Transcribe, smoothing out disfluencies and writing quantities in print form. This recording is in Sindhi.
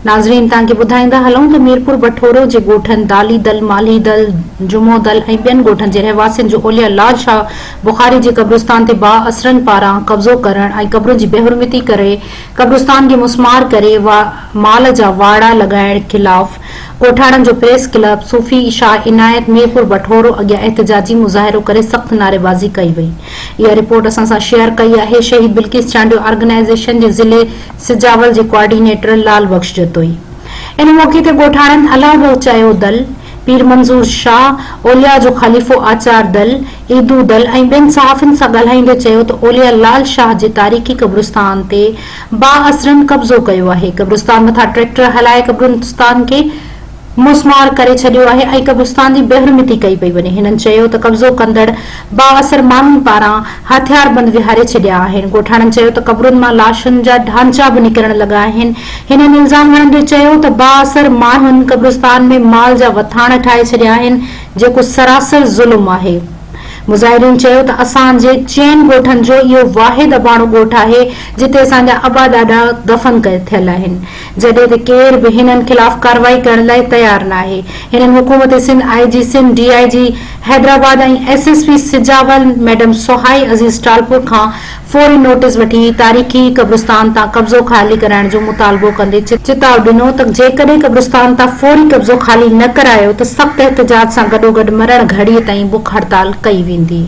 ناظرين توهان کي ٻڌائيندا هلون ته ميرپور بٺورو جي ڳوٺن دالي دل، مالهي دل، جمعو دل ۽ ٻين ڳوٺن جي رهواسين جو اولياء لال شاهه بخاري جي قبرستان تي بااثرن پاران قبضو ڪرڻ ۽ قبرن جي بيحرمتي ڪري قبرستان کي مسمار ڪري مال جا واڙا لڳائڻ خلاف ڳوٺاڻن جو پريس ڪلب صوفي شاهه عنايت ميرپور بٺورو اڳيان احتجاجي مظاهرو ڪري سخت نعريبازي ڪئي وئي اها رپورٽ اسان سان شيئر ڪئي آهي شهيد بلقيس چانڊيو آرگنائيزيشن جي ضلعي سجاول جي ڪوآرڊينيٽر لال بخش جتوئي ان موقعي تي ڳوٺاڻن الله بخچايو دل، پير منظور شاهه، اولياء جو خليفو آچار دل، عيدو دل ۽ ٻين صحافين سان ڳالهائيندي چيو ته اولياء لال شاهه جي تاريخي قبرستان تي بااثرن قبضو ڪيو آهي، قبرستان مٿان ٽريڪٽر هلائي قبرستان کي مسمار ڪري ڇڏيو آهي ۽ قبرستان جي بيحرمتي ڪئي پئي وڃي. هنن چيو ته قبضو ڪندڙ بااثر ماڻهن پاران هٿياربند ويهاري ڇڏيا آهن. ڳوٺاڻن چيو ته قبرن مان لاشن جا ڍانچا به نڪرڻ لڳا آهن. هنن الزام هڻندي چيو ته بااثر ماڻهن قبرستان ۾ مال جا وٿاڻ ٺاهي ڇڏيا آهن جيڪو سراسر ظلم آهي. مظاهرين چيو ته اسان جي چئن ڳوٺن جو اهو واحد اباڻو ڳوٺ آهي جتي اسان جا ابا ڏاڏا دفن ٿيل آهن. جڏهن ته ڪير به هنن خلاف ڪارروائي ڪرڻ لاء تيار ناهي. هنن حڪومت Sindh, I G Sindh, D I G Hyderabad ۽ S S P Sujawal madam Suhai Aziz Talpur کان فوري نوٽيس وٺي تاريخي قبرستان تان قبضو خالي ڪرائڻ جو مطالبو ڪندي چتاء ڏنو ته جيڪڏهن قبرستان تان فوري قبضو خالي نه ڪرايو ته سخت احتجاج سان گڏوگڏ مرڻ گهڙي تائين بک هڙتال ڪئي ويندي.